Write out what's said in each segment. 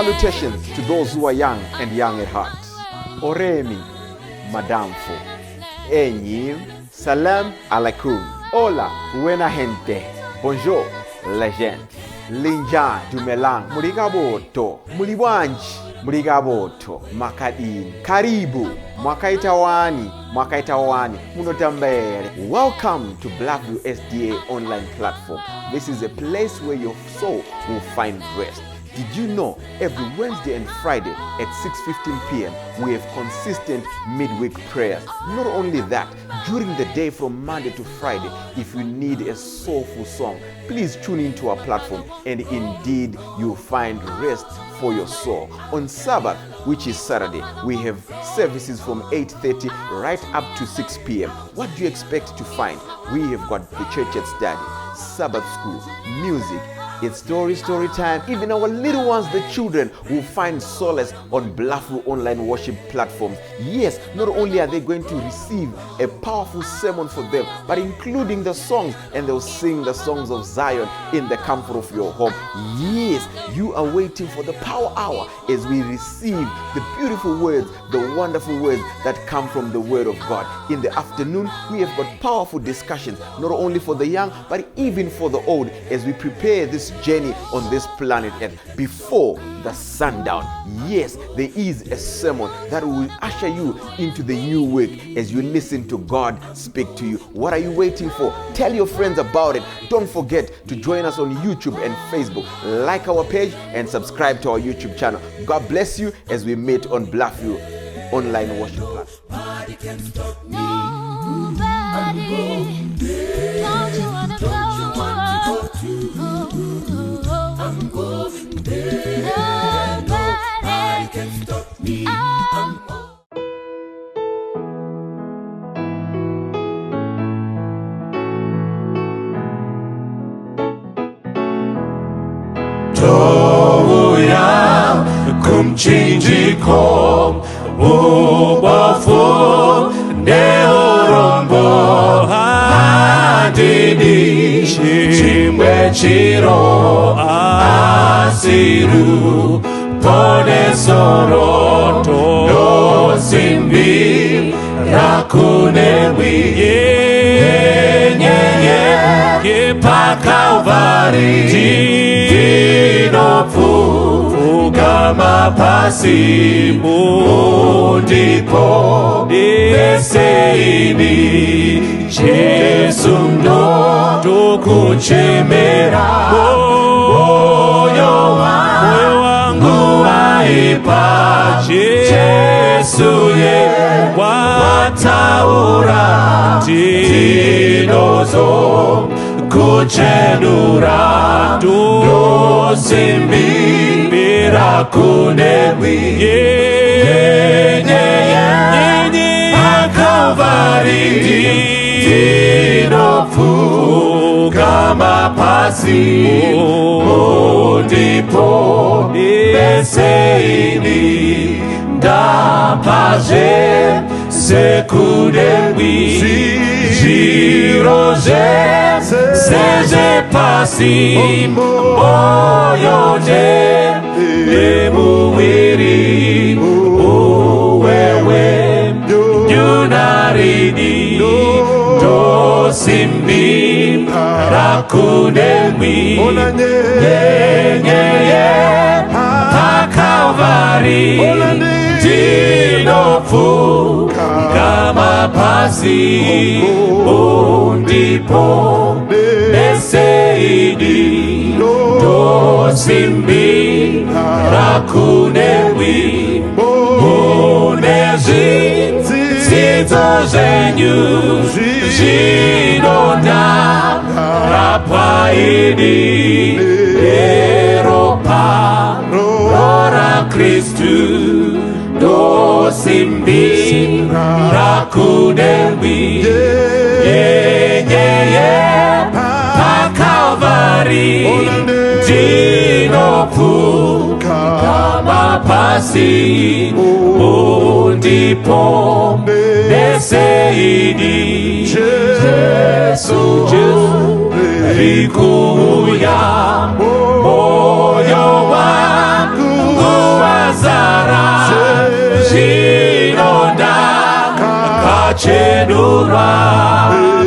Salutations to those who are young and young at heart. Oremi, Madamfo, Enyi, Salam alaikum, Hola, buena gente, Bonjour, legend, Linja, Dumelang, Murigaboto, Muliwanji, Murigaboto, Makadini, Karibu, Mwakaita wani, Mwakaita wani, Munotamba here. Welcome to Blackview SDA online platform. This is a place where your soul will find rest. Did you know every Wednesday and Friday at 6:15 p.m. we have consistent midweek prayers? Not only that, during the day from Monday to Friday, if you need a soulful song, please tune into our platform and indeed you'll find rest for your soul. On Sabbath, which is Saturday, we have services from 8:30 right up to 6 p.m. What do you expect to find? We have got the church at study, Sabbath school, music. It's story, story time. Even our little ones, the children, will find solace on Bluffview online worship platforms. Yes, not only are they going to receive a powerful sermon for them, but including the songs, and they'll sing the songs of Zion in the comfort of your home. Yes, you are waiting for the power hour as we receive the beautiful words, the wonderful words that come from the Word of God. In the afternoon, we have got powerful discussions, not only for the young, but even for the old, as we prepare this journey on this planet Earth before the sundown. Yes, there is a sermon that will usher you into the new week as you listen to God speak to you. What are you waiting for? Tell your friends about it. Don't forget to join us on YouTube and Facebook. Like our page and subscribe to our YouTube channel. God bless you as we meet on Bluffview online worship platform. Nobody can stop me. Nobody. Don't you wanna Don't you want to go? go too? Oh, I'm going there. Nobody Nobody. can stop me. I'm I'm Touya kumchinjiko ubofu neurombo handidi chimwe chiro asiru ponesoro tosimbi rakunewi nyenyeye pakalvari ndinopfugama pasi mundipo neseini Jesu ndokuchemera moyo wangu waipa Jesu ye wataura tinozo kuchenura ndosimbira kunewi nyenyeye pakalvari ndinopfugama pasi mundipo beseini ndapazve sekunewi zviro zvese zvepasi moyo nde nemuviri uwewe nyunarini ndosimbi rakunemwi nyenyeye pakalvari ndinopfugama pasi undipo neseidi ndosimbi rakunewi mune zvidzidzo zvenyu zvinonda rapaidi eropa rora Kristu ndosimbi rakunewi nyenyeye pakalvari ndinopfugama pasi undipo neseidi Jesu rikuuya moyo wangu Takachenurwa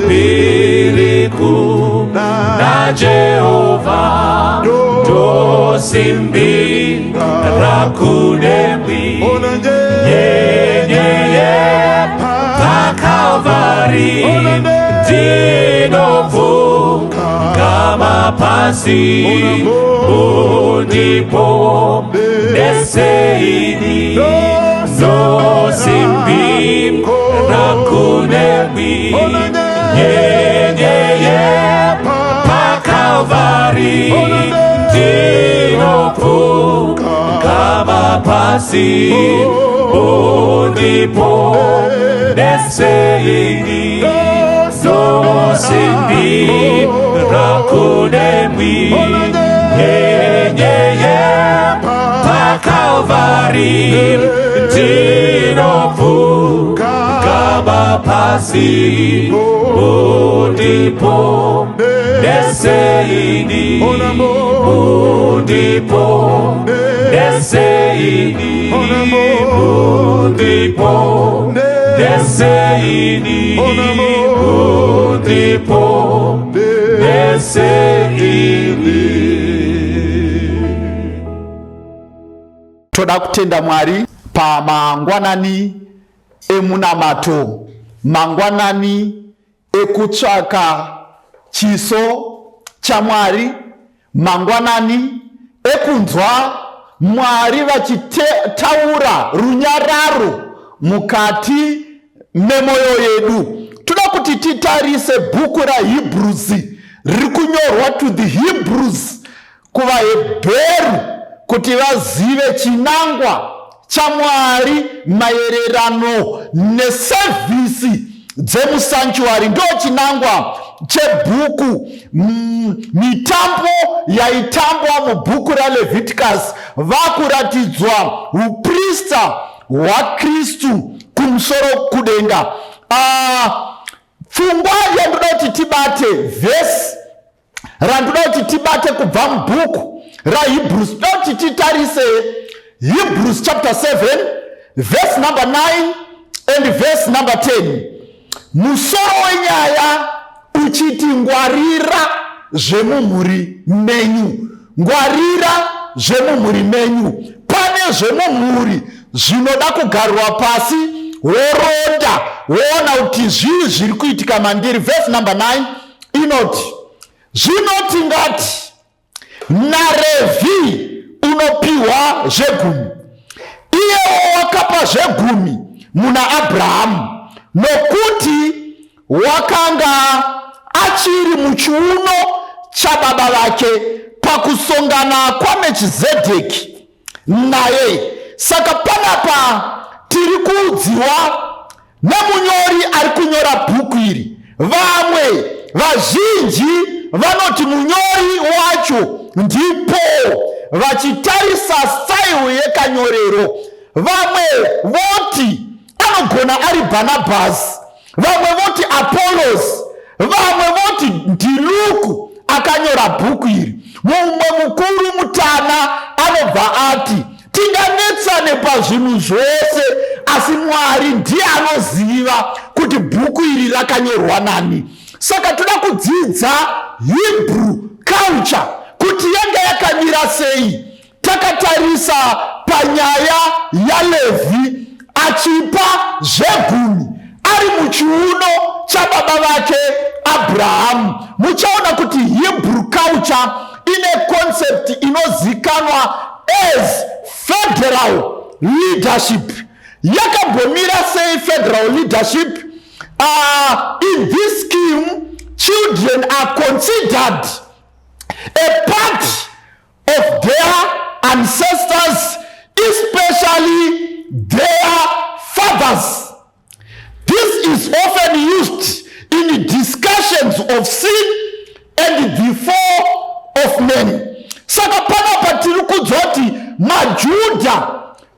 mbiri kuna Jehovha, ndosimbira kunemwi nyenyeye paKalvari, ndinopfugama pasi, mundiponeseini. Ndosimbira kunemwi nyenyeye paKalvari, ndinopfugama pasi, mundiponeseini. Ndosimbira kunemwi nyenyeye paKalvari, ndinopfugama pasi, mundiponeseini, mundiponeseini, mundiponeseini, mundiponeseini. Toda kutenda Mwari pamangwanani emunamato, mangwanani ekutsvaka chiso chaMwari, mangwanani ekunzwa Mwari vachitaura runyararo mukati memwoyo yedu. Toda kuti titarise bhuku raHebrews riri kunyorwa to the Hebrews, kuvaHebheru, kuti vazive chinangwa chaMwari maererano neservice dzemusanctuary. Ndo chinangwa chebhuku. Mitambo yaitambwa mubhuku raLeviticus, vakuratidzwa uprista hwaKristu kumusoro kudenga. Pfungwa yandoda kuti tibate, vhesi randoda kuti tibate kubva mubhuku raHebrews, toda kuti titarise Hebrews chapter 7, verse number 9 and verse number 10, musoro wenyaya uchiti "Ngwarira zvemumhuri menyu". Ngwarira zvemumhuri menyu. Pane zvemumhuri zvinoda kugarwa pasi, woronda, woona kuti zvii zviri kuitika mandiri. Verse number 9 inoti, "Zvino tingati naRevhi unopiwa zvegumi, iyewo wakapa zvegumi muna Abrahamu, nokuti wakanga achiri muchiuno chababa vake pakusongana kwaMerchizedheki naye." Saka panapa tiri kuudziwa nemunyori ari kunyora bhuku iri. Vamwe vazhinji vanoti munyori wacho ndipo vachitarisa style yekanyorero. Vamwe voti anogona ari Bhanabhasi, vamwe voti Apolos, vamwe voti ndiLuku akanyora bhuku iri. Mumwe mukuru mutana anobva ati, "Tinganetsane pazvinhu zvose, asi Mwari ndiye anoziva kuti bhuku iri rakanyorwa nani." Saka toda kudzidza Hebrew culture kuti yanga yakamira sei, takatarisa panyaya yaLevhi achipa zvegumi ari muchiuno chababa vake Abrahamu. Muchaona kuti Hebrew culture ine concept inozikanwa as federal leadership. Yakambomira sei federal leadership? In this scheme, children are considered a part of their ancestors, especially their fathers. This is often used in discussions of sin and the fall of men. Saka panapa tiri kudzwa kuti maJudha,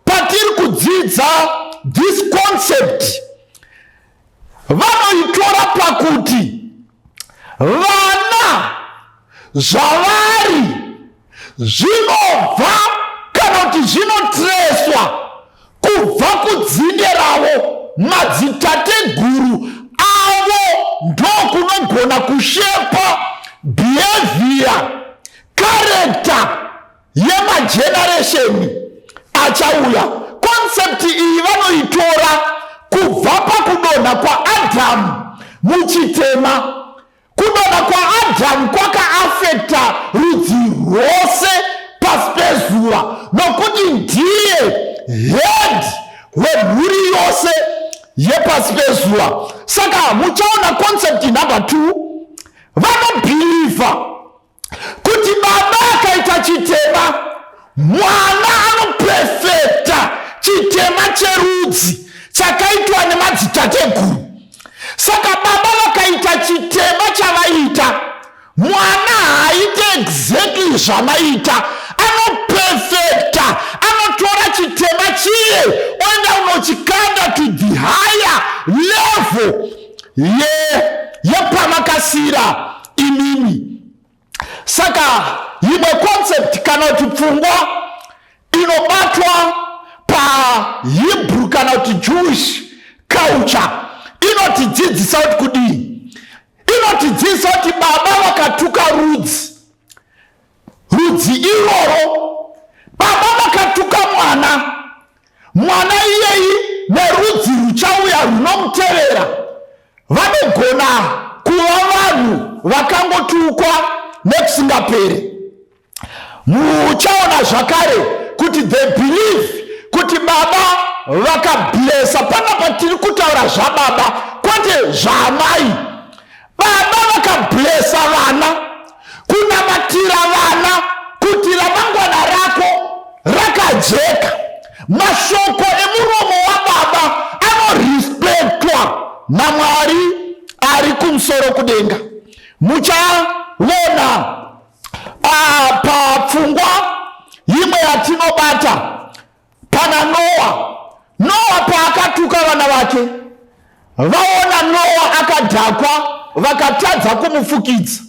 patiri kudzidza this concept, vanoitora pakuti vana zvavari zvinobva, kana kuti zvinotreswa kubva kudzinde ravo, madzitateguru. Vanogona kushepa behavior, character yemageneresheni achauya. Concept iyi vanoitora kubva pakudonha kwaAdhamu muchitema. Kudonha kwaAdhamu kwakaafekta rudzi rwose pasi pezuva, nokuti ndiye head wemhuri yose yepasi pezuva. Saka muchaona concept number 2, vanobhilivha kuti baba akaita chitema, mwana anoprefekta chitema cherudzi chakaitwa nemadzitateguru. Saka baba vakaita chitema chavaita, mwana haaite exactly zvamaita, anoperfecta, anotora chitema chiye oenda unochikanda to the higher level yepamakasira imimi. Saka imwe concept kana kuti pfungwa inobatwa paHebrew kana kuti Jewish culture inotidzidzisa kuti kudii? Inotidzidzisa kuti baba vakatuka rudzi, rudzi iroro, baba vakatuka mwana, mwana iyeyi nerudzi ruchauya runomutevera vanogona kuva vanhu vakangotukwa nekusingaperi. Muchaona zvakare kuti they believe kuti baba vakablesa. Panapa tiri kutaura zvababa kwete zvaamai. Baba vakablesa vana, kunamatira vana kuti ramangwana rako rakajeka. Mashoko emuromo wababa anorespectwa naMwari ari kumusoro kudenga. Muchaona papfungwa imwe yatinobata pana Noa. Noa paakatuka vana vake, vaona Noa akadhakwa vakatadza kumufukidza.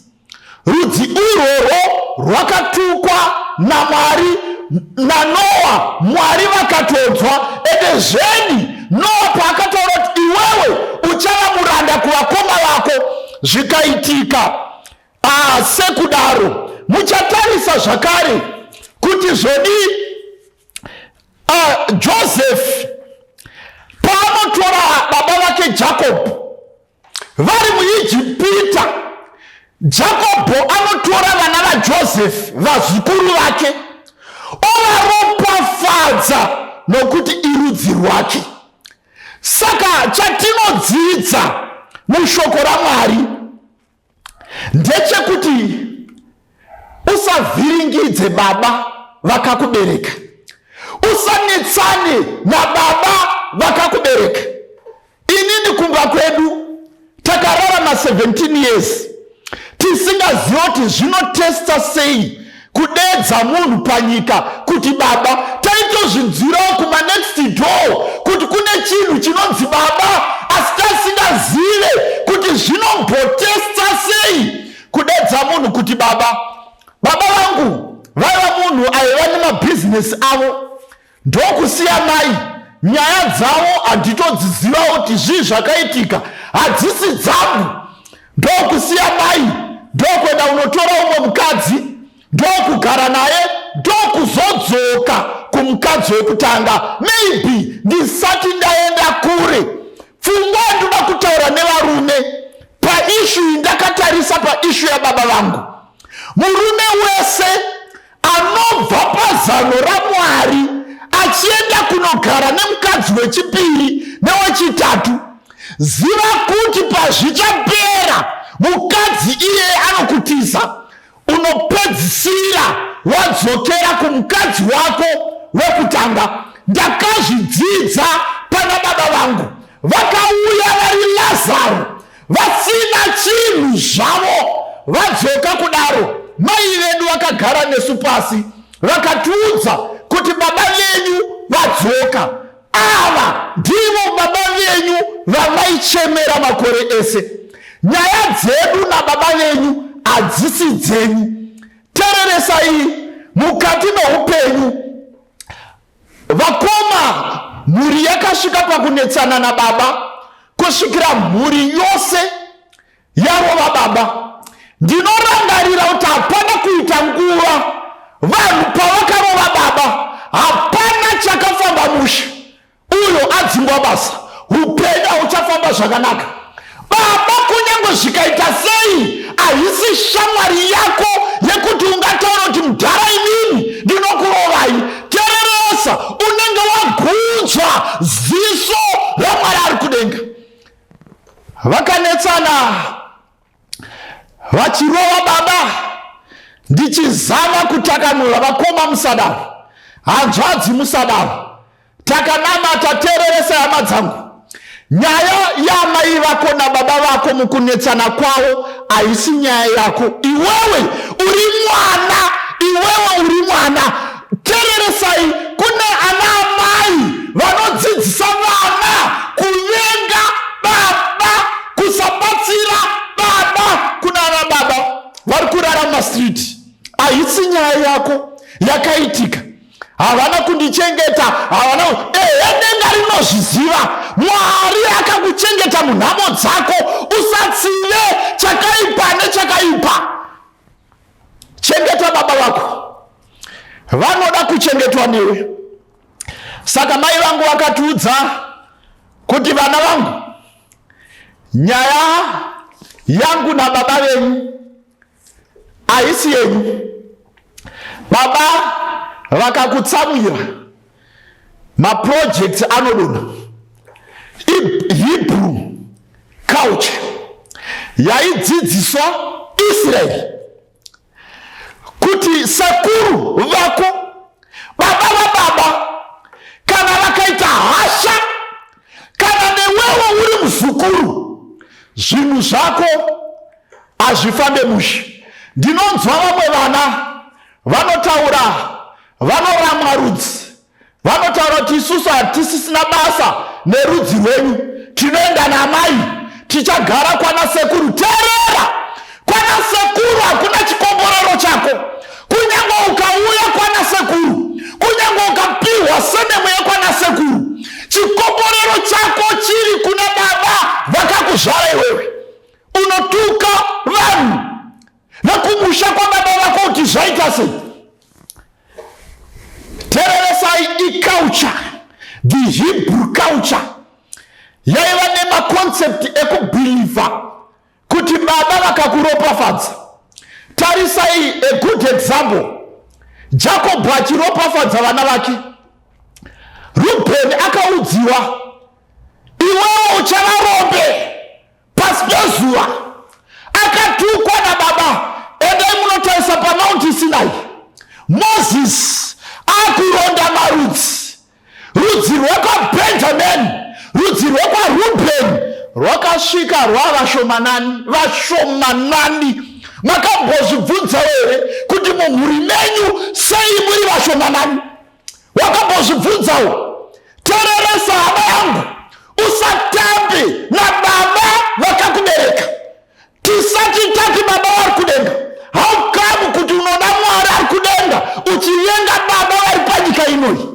Rudzi irworwo rwakatukwa naMwari naNoa, Mwari vakatodzwa. Ende zvedi Noa paakataura kuti iwewe uchava muranda kuvakoma vako, zvikaitika sekudaro. Muchatarisa zvakare kuti zvedi Joseph paanotora baba vake Jacob vari muIjipita, Jakobho anotora vana vaJoseph vazukuru vake ovaropafadza nokuti irudzi rwake. Saka chatinodzidza mushoko raMwari ndechekuti usavhiringidze baba vakakubereka, usanetsane nababa vakakubereka. Inini kumba kwedu takararama 17 years tisingaziva kuti zvinotesta sei kudedza munhu panyika kuti baba. Taitozvinzwirawo kuma next door kuti kune chinhu chinonzi baba, asi tasingazive kuti zvinombotesta sei kudedza munhu kuti baba. Baba vangu vaiva munhu aiva nemabhizinesi avo, ndokusiya mai. Nyaya dzavo handitodziziva kuti zvii zvakaitika, hadzisi dzangu. Ndokusiya mai, ndokuenda unotora umwe mukadzi, ndokugara naye, ndokuzodzoka kumukadzi wekutanga. Maybe ndisati ndaenda kure, pfungwa ndoda kutaura nevarume paishu iyi. Ndakatarisa paishu yababa vangu, murume wese anobva pazano raMwari achienda kunogara nemukadzi wechipiri newechitatu, ziva kuti pazvichapera mukadzi iyeye anokutiza, unopedzisira wadzokera kumukadzi wako wekutanga. Ndakazvidzidza pana baba vangu, vakauya vari Lazaro vasina chinhu zvavo. Vadzoka kudaro, mai vedu vakagara nesu pasi vakatiudza kuti baba venyu vadzoka, ava ndivo baba venyu vamaichemera makore ese. Nyaya dzedu nababa venyu hadzisi dzenyu. Tereresai, mukati meupenyu vakoma, mhuri yakasvika pakunetsana nababa kusvikira mhuri yose. Vakarova baba. Ndinorangarira kuti hapana kuita nguva vanhu pavakarova baba, hapana chakafamba mushe. Uyo adzingwa basa, upenyu hauchafamba zvakanaka. Baba kunyange zvikaita sei, haisi shamwari yako yekuti ungataura kuti mudhara inini ndinokurovai. Tereresa, unenge wagunzva ziso raMwari ari kudenga. Vakanetsana vachirova baba, ndichizama kutakanura. Vakoma musadaro, hanzvadzi musadaro. Takanamata. Tereresa hama dzangu, nyaya yamai vako nababa vako mukunetsana kwavo haisi nyaya yako. Iwewe uri mwana, iwewe uri mwana. Tereresai, kune ana amai vanodzidzisa vana kuvenga baba, kusabatsira baba. Kuna ana baba vari kurara mumastreet, haisi nyaya yako yakaitika. Havana kundichengeta, havana. Ehe, denga rinozviziva. Mwari akakuchengeta munhamo dzako. Usatsive chakaipa nechakaipa. Chengeta baba vako, vanoda kuchengetwa newe. Saka mai vangu vakatiudza kuti, vana vangu, nyaya yangu nababa venyu haisi yenyu. Baba vakakutsamwira, maprojects anodonha. Hebrew culture yaidzidziswa Israeri kuti sekuru vako, baba vababa, kana vakaita hasha, kana newewo uri muzukuru, zvinhu zvako hazvifambe mushe. Ndinonzwa vamwe vana vanotaura, vanoramwa rudzi, vanotaura kuti isusu hatisisina basa nerudzi rwenyu, tinoenda namai, tichagara kwana sekuru. Teerera, kwana sekuru hakuna chikomborero chako. Kunyange ukauya kwana sekuru, kunyange ukapiwa surname yekwana sekuru, chikomborero chako chiri kuna baba vakakuzvara. Iwewe unotuka vanhu vekumusha kwababa vako kuti zvaita sei? Tereresai, iculture, the Hebrew culture yaiva nemaconcept ekubelieva kuti baba vakakuropafadza. Tarisai, a good example, Jakobho achiropafadza vana vake, Rubheni akaudziwa, "Iwewo uchava rombe pasi pezuva." Akatukwa nababa. Endai munotarisa paMount Sinai, Moses akuronda marudzi. Rudzi rwekwaBhenjamini, rudzi rwekwaRubheni rwakasvika rwavashomanani, vashomanani. Makambozvibvunzawo here kuti mumhuri menyu sei muri vashomanani? Wakambozvibvunzawo? Tereresa hama yangu, usatambe nababa vakakubereka. Tisati tati baba vari kudenga, haukamu kuti unoda Mwari ari kudenga uchivenga baba vari panyika inoyi.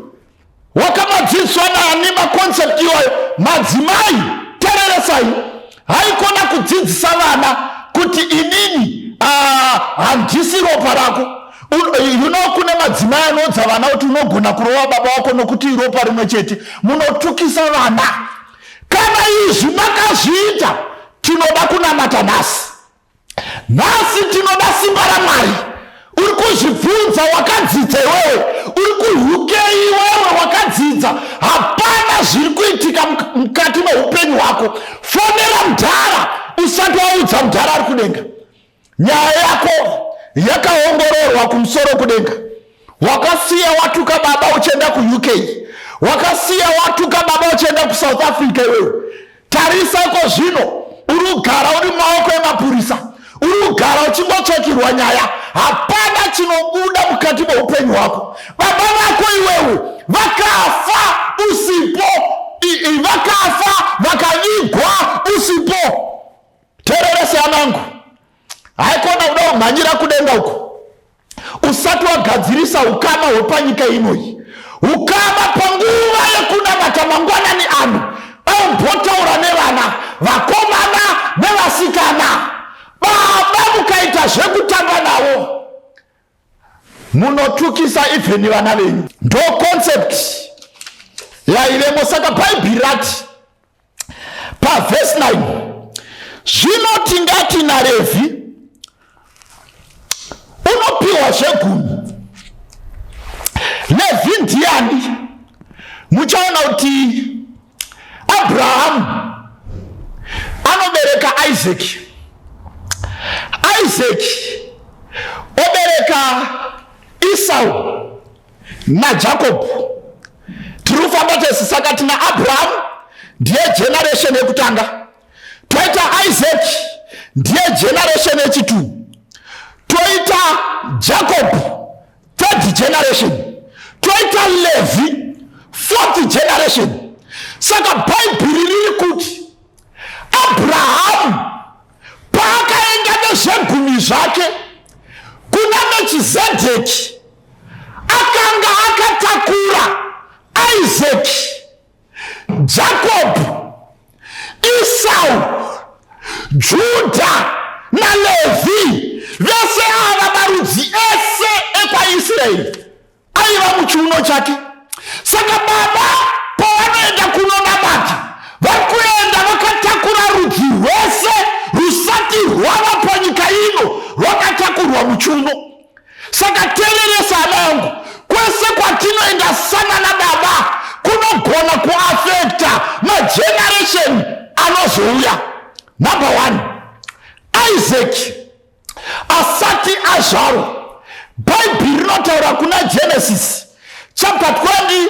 Wakamadzidziswa nani maconcept iwayo? Madzimai, tereresai, haikona kudzidzisa vana kuti inini handisi ropa rako. Kune madzimai anoudza vana kuti unogona kurova baba wako nokuti iropa rimwe chete. Munotukisa vana kana izvi makazviita. Tinoda kunamata nhasi. Nhasi tinoda simba raMwari. Uri kuzvibvunza, wakadzidza iwewe, uri kuUK iwewe, wakadzidza, hapana zviri kuitika mukati meupenyu hwako. Fonera mudhara usati waudza mudhara ari kudenga. Nyaya yako yakaongororwa kumusoro kudenga. Wakasiya watuka baba uchienda kuUK, wakasiya watuka baba uchienda kuSouth Africa. Iwewe tarisako zvino, uri kugara uri mumaoko emapurisa, uri kugara uchingotsvakirwa nyaya, hapana chinobuda mukati meupenyu hwako. Baba vako iwewe vakafa usipo, vakafa vakavigwa usipo. Tererese anangu, haikona kuda kumhanyira kudenga uko usati wagadzirisa ukama hwepanyika inoyi. Ukama panguva yekunamata mangwanani ano, aumbotaura nevana vakomana nevasikana. Baba mukaita zvekutamba navo munotukisa even vana venyu. Ndo concept yaivemo. Saka Bhaibheri rati pavhesi 9, zvino tingati naRevhi unopiwa zvegumi. Levhi ndiani? Muchaona kuti Abrahamu anobereka Isaki, Isaki obereka Esau naJakobho. Tiri kufamba tese. Saka tina Abrahamu, ndiye generation yekutanga, toita Isaac, ndiye generation yechitu, toita Jacob, third generation, toita Levi, fourth generation. Saka Bhaibheri riri kuti Abrahamu paakaenda nezvegumi zvake kuna Melchizedeki, akanga akatakura Isaac, Jacob, Esau, Juda naLevhi. Vese ava marudzi ese ekwaIsraeri aiva muchiuno chake. Saka baba pavanoenda kunonamata, vari kuenda vakatakura rudzi rwese rusati rwava panyika ino, rwakatakurwa muchiuno. Saka teereresa, hama yangu, kwese kwatinoenda sana nababa kunogona kuaffecta mageneration anozouya. Number one, Isaac asati azvarwa, Bhaibheri rinotaura kuna Genesis chapter 20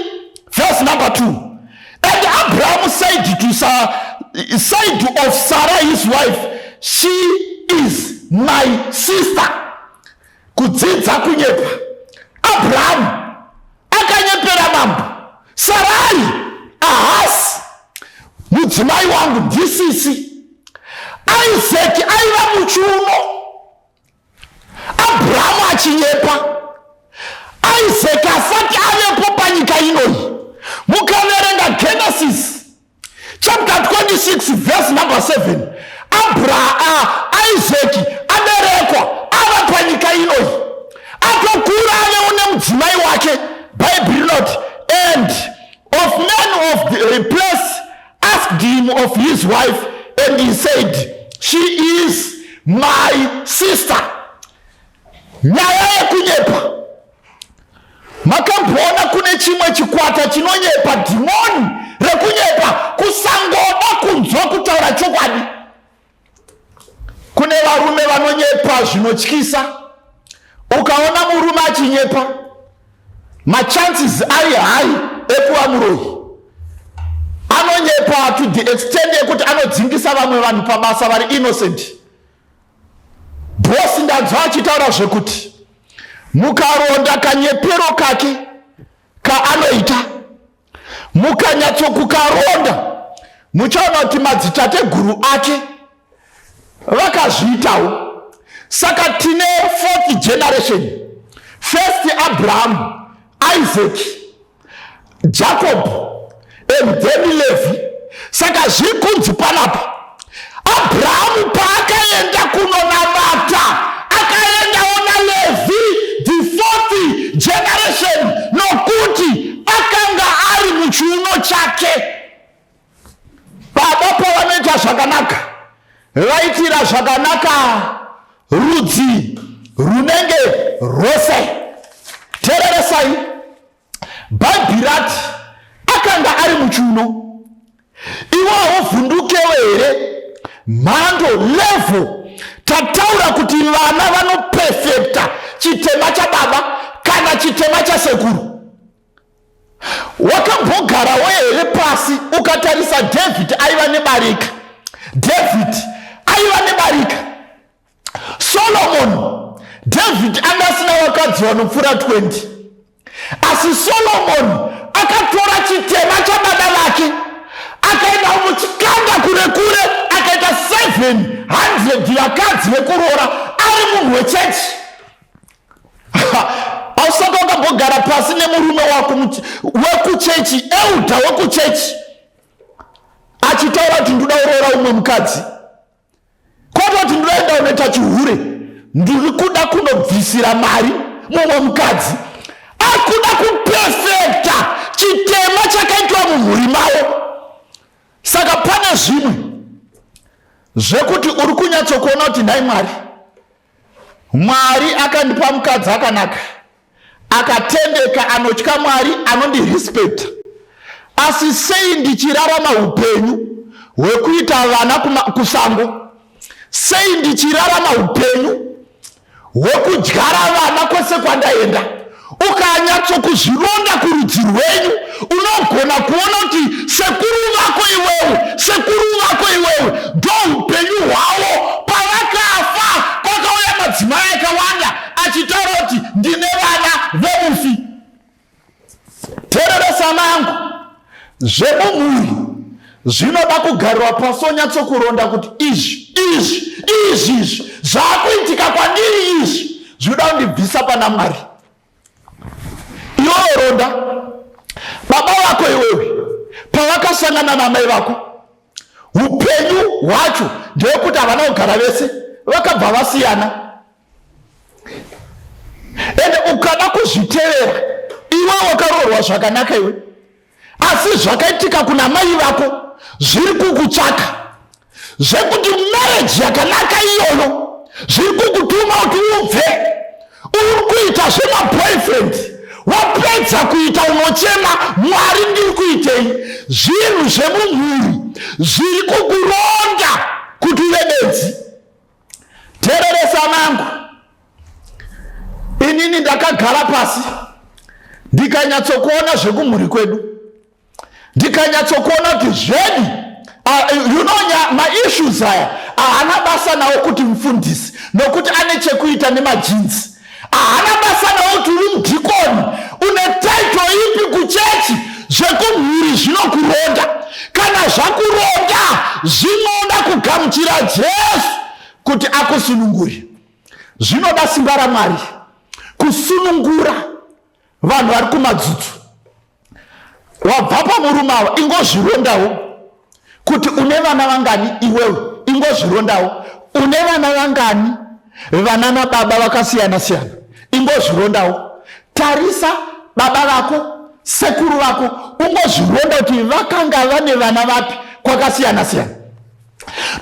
verse number 2, "And Abraham said to Sa said of Sarah his wife, 'She is my sister.'" Kudzidza kunyepa. Abrahamu akanyepera mambo, "Sarai ahasi mudzimai wangu, ndisisi." Isaki aiva muchiuno Abrahamu achinyepa, Isaki asati avepo panyika inoyi. Mukaverenga Genesis chapter 26 verse number 7, Isaki aberekwa, ava panyika inoyi, atokura, avewo nemudzimai wake, Bhaibheri rinoti, "And of men of the place asked him of his wife, and he said, 'She is my sister.'" Nyaya yekunyepa, makamboona kune chimwe chikwata chinonyepa, dhimoni rekunyepa, kusangoda kunzwa kutaura chokwadi. Kune varume vanonyepa zvinotyisa. Ukaona murume achinyepa, machances ari high ekuva muroyi. Anonyepa to the extent yekuti anodzingisa vamwe vanhu pabasa vari innocent. Bhosi ndanzwa achitaura zvekuti mukaronda kanyepero kake kaanoita, mukanyatsokukaronda, muchaona kuti madzitateguru ake vakazviitawo. Saka tine fourth generation: first Abraham, Isaac, Jacob and then Levi. Saka zviri kunzi panapa, Abrahamu paakaenda kunonamata, akaendawo naLevhi, the fourth generation, nokuti akanga ari muchiuno chake. Baba pavanoita zvakanaka, vaitira zvakanaka rudzi runenge rwose. Teereresai, Bhaibheri rati akanga ari muchiuno. Iwe hauvhundukewo here mhando level tataura kuti vana vanoperfecta chitema chababa kana chitema chasekuru? Wakambogarawo here pasi ukatarisa David aiva nebarika? David aiva nebarika. Solomon, David anga asina vakadzi vanopfuura 20, asi Solomon akatora chitema chababa vake, akaenda muchikanda kure kure, akaita 700 vakadzi vekuroora ari munhu wechechi. Ausati wakambogara pasi nemurume wako wekuchechi, elder wekuchechi, achitaura kuti, "Ndoda kuroora umwe mukadzi"? Kwatoti kuti ndinoenda unoita chihure, ndiri kuda kunobvisira mari mumwe mukadzi. Akuda kupefekta chitema chakaitwa mumhuri mavo. Saka pane zvimwe zvekuti uri kunyatsokuona kuti nhai Mwari, Mwari akandipa mukadzi akanaka, akatendeka, anotya Mwari, anondirespekta, asi sei ndichirarama upenyu hwekuita vana kusango? Sei ndichirarama upenyu hwekudyara vana kwese kwandaenda? Ukanyatsokuzvironda kurudzi rwenyu, unogona kuona kuti sekuru vako iwewe, sekuru vako iwewe, ndo upenyu hwavo. Pavakafa kwakauya madzimai akawanda achitaura kuti ndine vana vemufi. Tereresa mangu, zvemumhuri zvinoda kugarirwa pasi onyatsokuronda kuti izvi izvi izvi izvi zvaakuitika kwandiri, izvi zvinoda kundibvisa pana Mwari. Iwewe ronda baba vako iwewe pavakasangana namai vako, upenyu hwacho ndewekuti havana kugara vese, vakabva vasiyana. Ende ukada kuzvitevera iwe wakaroorwa zvakanaka iwe, asi zvakaitika kuna mai vako zviri kukutsvaka, zvekuti marriage yakanaka iyoyo zviri kukutuma kuti ubve uri kuita zvemaboyfriend. Wapedza kuita unochema, Mwari ndiri kuitei? Zvinhu zvemumhuri zviri kukuronda kuti uve benzi. Tereresa mangu, inini ndakagara pasi ndikanyatsokuona zvekumhuri kwedu, ndikanyatsokuona kuti zvedi you know, maissues aya haana basa nawo kuti mufundisi, nokuti ane chekuita nemajinsi. Haana basa nawo kuti uri mudhikoni, une taito ipi kuchechi. Zvekumhuri zvinokuronda. Kana zvakuronda, zvinoda kugamuchira Jesu kuti akusunungure. Zvinoda simba raMwari kusunungura vanhu vari kumadzutsu. Wabva pamurume ava, ingozvirondawo kuti une vana vangani iwewe, ingozvirondawo une vana vangani, vana nababa vakasiyana siyana, ingozvirondawo. Tarisa baba vako, sekuru vako, ungozvironda kuti vakanga vane vana vapi kwakasiyana siyana.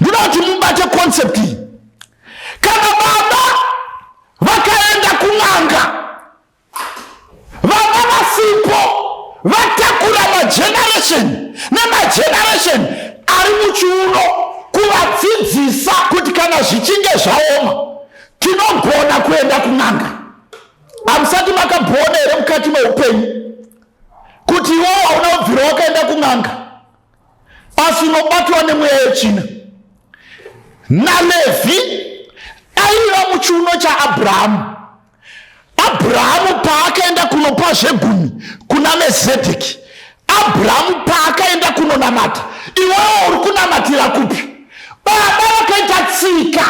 Ndinoda kuti mubate concept iyi. Kana baba vakaenda kun'anga, vana vasipo, vatakura mageneration nemageneration ari muchiuno kuvadzidzisa kuti kana zvichinge zvaoma tinogona kuenda kun'anga. Hamusati makamboona here mukati meupenyu kuti iwewo hauna kubvira wakaenda kun'anga, asi unobatwa nemweya yetsvina? NaLevhi aiva muchiuno chaAbhurahamu. Abhurahamu paakaenda kunopa zvegumi kuna Melchizedeki, Abhurahamu paakaenda kunonamata, iwewo uri kunamatira kupi? Baba vakaita tsika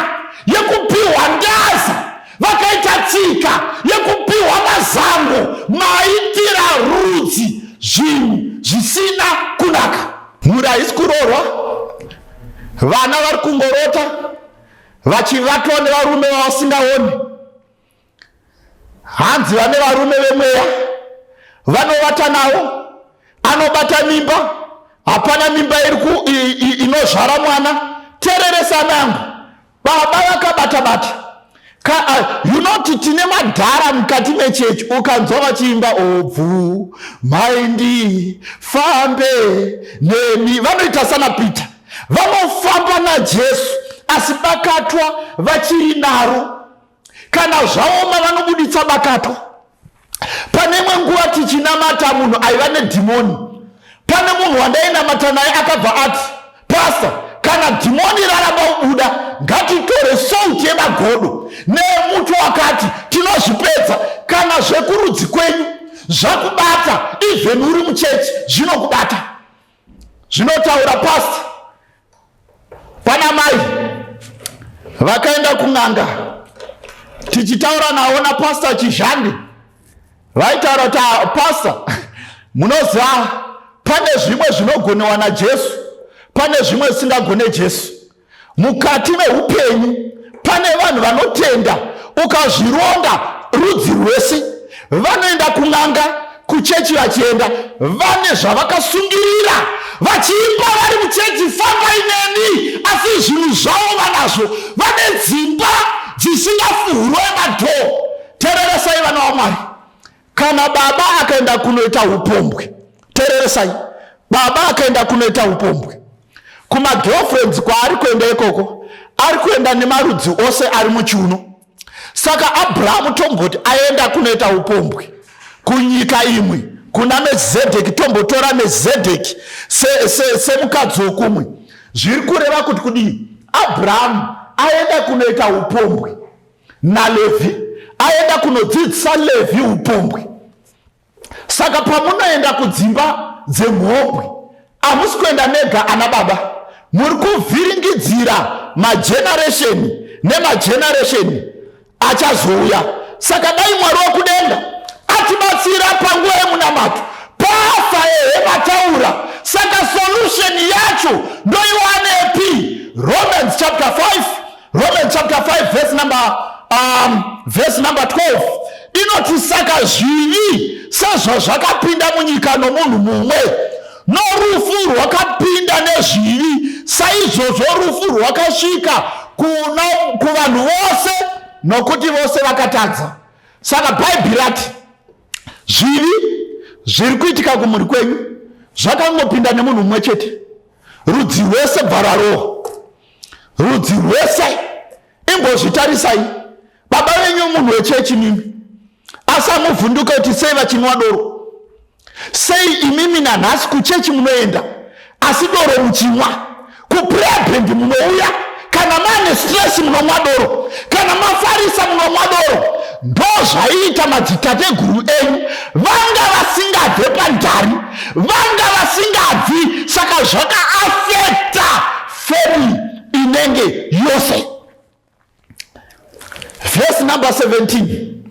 yekupiwa ndaza, vakaita tsika yekupiwa mazango, maitira rudzi zvinhu zvisina kunaka. Mhuri haisi kuroorwa, vana vari kungorota vachivatwa nevarume vavasingaoni. Hanzi vane varume vemweya vanovata navo, anobata mimba, hapana mimba iri inozvara mwana. Tereresa nangu, baba vakabata bata. You know kuti tine madhara mukati mechechi, ukanzwa vachiimba obvu maindi fambe nemi, vanoita sana Peter, vanofamba naJesu, asi bakatwa vachiri naro. Kana zvaoma vanobuditsa bakatwa. Pane imwe nguva tichinamata munhu aiva nedhimoni, pane munhu wandainamata naye akabva ati, Pastor, kana dhimoni raramba kubuda, ngatitore salt yemagodo nemuto wakati, tinozvipedza. Kana zvekurudzi kwenyu zvakubata, even uri muchechi zvinokubata. Zvinotaura pastor, pana mai vakaenda kun'anga, tichitaura navo napastor Chizhande, vaitaura kuti pastor, munoziva pane zvimwe zvinogonewa naJesu, pane zvimwe zvisingagone Jesu. Mukati meupenyu pane vanhu vanotenda, ukazvironda rudzi rwese vanoenda kun'anga, kuchechi vachienda, vane zvavakasungirira, vachiimba vari muchechi, fambai neni, asi zvinhu zvavo vanazvo. Vane dzimba dzisingafuhurwe madhoo. Tereresai vana vaMwari, kana baba akaenda kunoita upombwe, tereresai, baba akaenda kunoita upombwe kumagirlfriends kwaari kuenda ikoko, ari kuenda nemarudzi ose ari muchiuno. Saka Abrahamu tomboti aenda kunoita upombwe kunyika imwe kuna Melchizedeki, tombotora Melchizedeki semukadzi se, se wokumwe. Zviri kureva kuti kudii? Abrahamu aenda kunoita upombwe naLevhi, aenda kunodzidzisa Levhi upombwe. Saka pamunoenda kudzimba dzemhombwe, hamusi kuenda mega ana baba, muri kuvhiringidzira mageneresheni nemageneresheni achazouya. Saka dai Mwari wekudenga atibatsira panguva yemunamato. Pafa ehe mataura. Saka solution yacho ndoiwanepi? Romans chapter 5, Romans chapter 5 verse number, verse number 12 inoti, saka zvivi sezvazvakapinda munyika nomunhu mumwe, norufu rwakapinda nezvivi, saizvozvo rufu rwakasvika kuvanhu vose, nokuti vose vakatadza. Saka Bhaibheri rati zvivi zviri kuitika kumhuri kwenyu zvakangopinda nemunhu mumwe chete, rudzi rwese bva rwarohwa, rudzi rwese. Imbozvitarisai, baba venyu munhu wechechi mimi, asi amuvhunduke kuti sei vachinwa doro? Sei imimi nanhasi kuchechi munoenda asi doro muchinwa? Kuprayer band munouya, kana mane stress munomwa doro, kana mafarisa munomwa doro. Ndo zvaiita madzitateguru enyu, vanga vasingabve pandari, vanga vasingabvi, saka zvakaafekta family inenge yose. Verse number 17,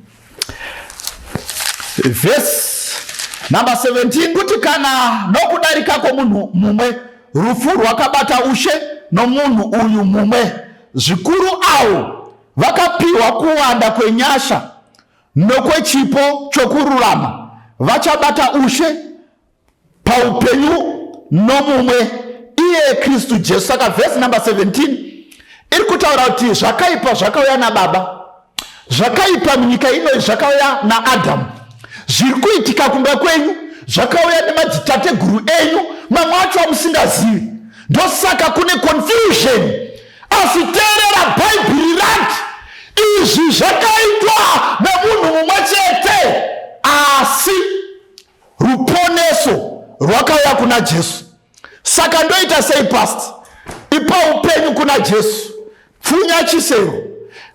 verse number 17 kuti, kana nokudarika kwomunhu mumwe rufu rwakabata ushe nomunhu uyu mumwe, zvikuru avo vakapiwa kuwanda kwenyasha nokwechipo chokururama vachabata ushe paupenyu nomumwe, iye Kristu Jesu. Saka vhesi number 17 iri kutaura kuti zvakaipa zvakauya nababa, zvakaipa munyika inoyi zvakauya naAdhamu, zviri kuitika kumba kwenyu zvakauya nemadzitateguru enyu, mamwe acho amusingazivi. Ndosaka kune confusion. Asi teerera, Bhaibheri rati izvi zvakaitwa nemunhu mumwe chete, asi ruponeso rwakauya kuna Jesu. Saka ndoita sei, past? Ipa upenyu kuna Jesu, pfunya chisero,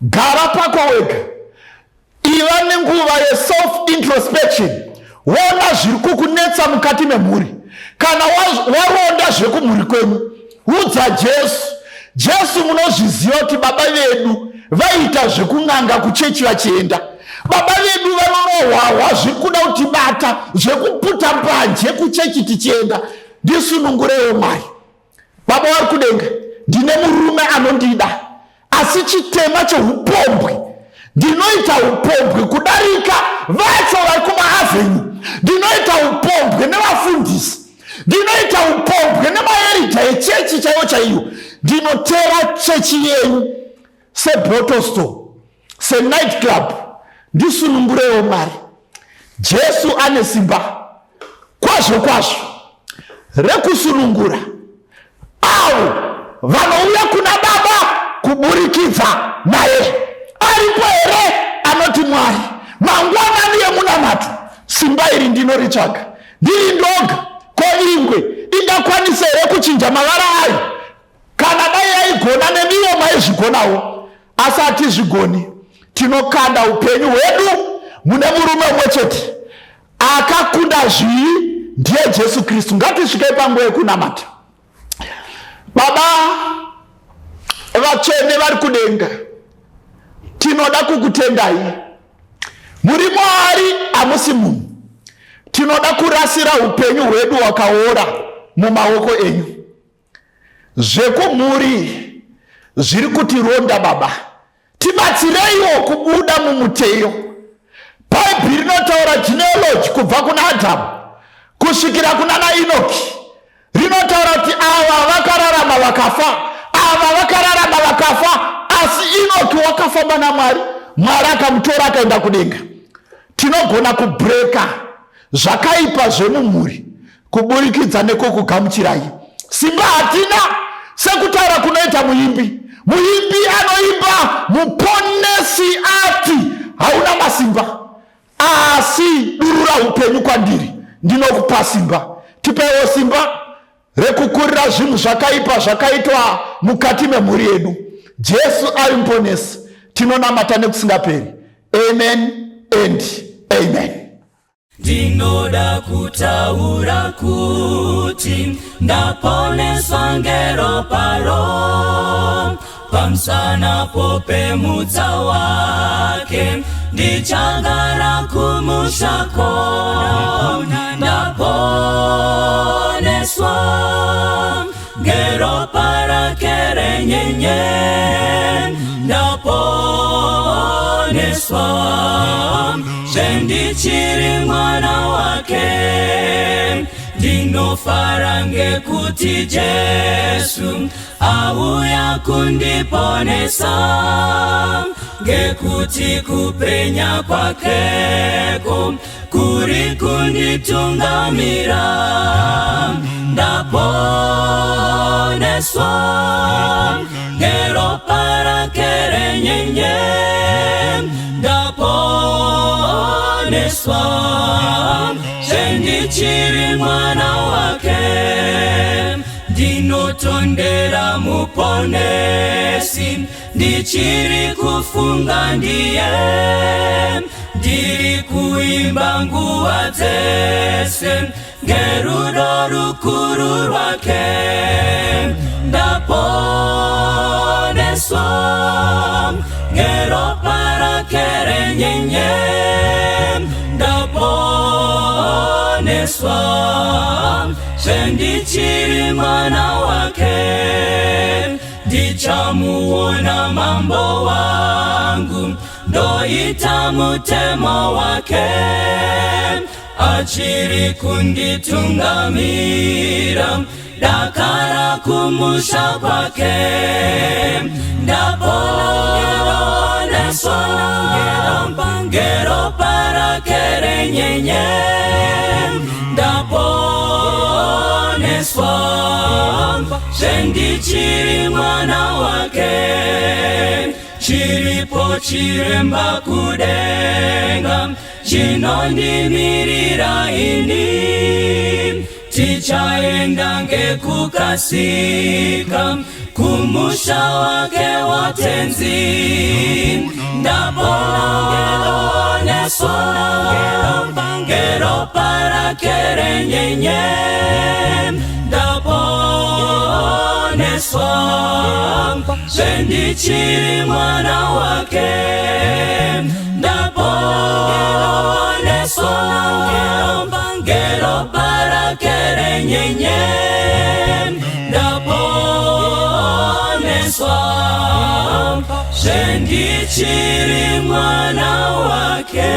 gara pako wega, iva nenguva yeself introspection, wona zviri kukunetsa mukati memhuri. Kana waronda zvekumhuri kwenyu, udza Jesu. Jesu, munozviziva kuti baba vedu vaiita zvekun'anga kuchechi vachienda, baba vedu vanorohwahwa zviri kuda kutibata zvekuputa mbanje kuchechi tichienda, ndisunungurewo Mwari. Baba vari kudenga, ndine murume anondida, asi chitema cheupombwe, ndinoita upombwe kudarika vacho vari kumaavenue, ndinoita upombwe nevafundisi, ndinoita upombwe nemaerija echechi chaiyo chaiyo, ndinotera chechi yenyu sebottle store, senight club, ndisunungurewo Mwari. Jesu ane simba kwazvo kwazvo rekusunungura avo vanouya kuna Baba kuburikidza naye. Aripo here anoti, Mwari, mangwanani yemunamato simba iri ndinoritsvaga ndiri ndoga? Ko ingwe ingakwanisa here kuchinja mavara ayo? Kana dai yaigona, nemiwo maizvigonawo, asi hatizvigoni. Tinokanda upenyu hwedu mune murume umwe chete akakunda zvivi, ndiye Jesu Kristu. Ngatisvikei panguva yekunamata. Baba vatsvene vari kudenga, tinoda kukutendai. Muri Mwari, hamusi munhu. Tinoda kurasira upenyu hwedu hwakaora mumaoko enyu. Zvekumhuri Zviri kutironda Baba. Tibatsireiwo kubuda mumuteyo. Bhaibheri rinotaura genealogy kubva kuna Adhamu kusvikira kuna naInoki. Rinotaura kuti ava vakararama vakafa, ava vakararama vakafa, asi Inoki wakafamba naMwari, Mwari akamutora akaenda kudenga. Tinogona kubreka zvakaipa zvemumhuri kuburikidza nekukugamuchirai. Simba hatina, sekutaura kunoita muimbi. Muimbi anoimba, Muponesi ati hauna masimba, asi durura upenyu kwandiri, ndinokupa simba. Tipewo simba rekukurira zvinhu zvakaipa zvakaitwa mukati memhuri yedu. Jesu ari Muponesi, tinonamata nekusingaperi. Amen and amen. Ndinoda kutaura kuti ndaponeswa ngeropa pamusana popemutsa wake, ndichagara kumushako. Ndaponeswa ngeropa rake renyenye, ndaponeswa zvendichiri mwana wake. Ndinofara ngekuti Jesu auya kundiponesa, ngekuti kupenya kwakeko kuri kunditungamira. Ndaponeswa ngeropa rake renyenye, ndaponeswa zvendichiri mwana wake. Ndinotondera Muponesi, ndichiri kufunga ndiye, ndiri kuimba nguva dzese ngerudo rukuru rwake. Ndaponeswa ngeropa rake renyenye, ndaponeswa zvendichiri mwana wake. Ndichamuona Mambo wangu, ndoita mutemo wake, achiri kunditungamira dakara kumusha kwake. Ndaponeswa ngeropa rake renyenye, ndaponeswa zvendichiri mwana wake. Chiripo chiremba kudenga chinondimirira ini, tichaenda ngekukasika kumusha wake watenzi. Ndaponeswa ngeropa rake renyenye, ndaponeswa zvendichiri mwana wake. Ndaponeswa ngeropa rake renyenye, ndaponeswa zvendichiri mwana wake.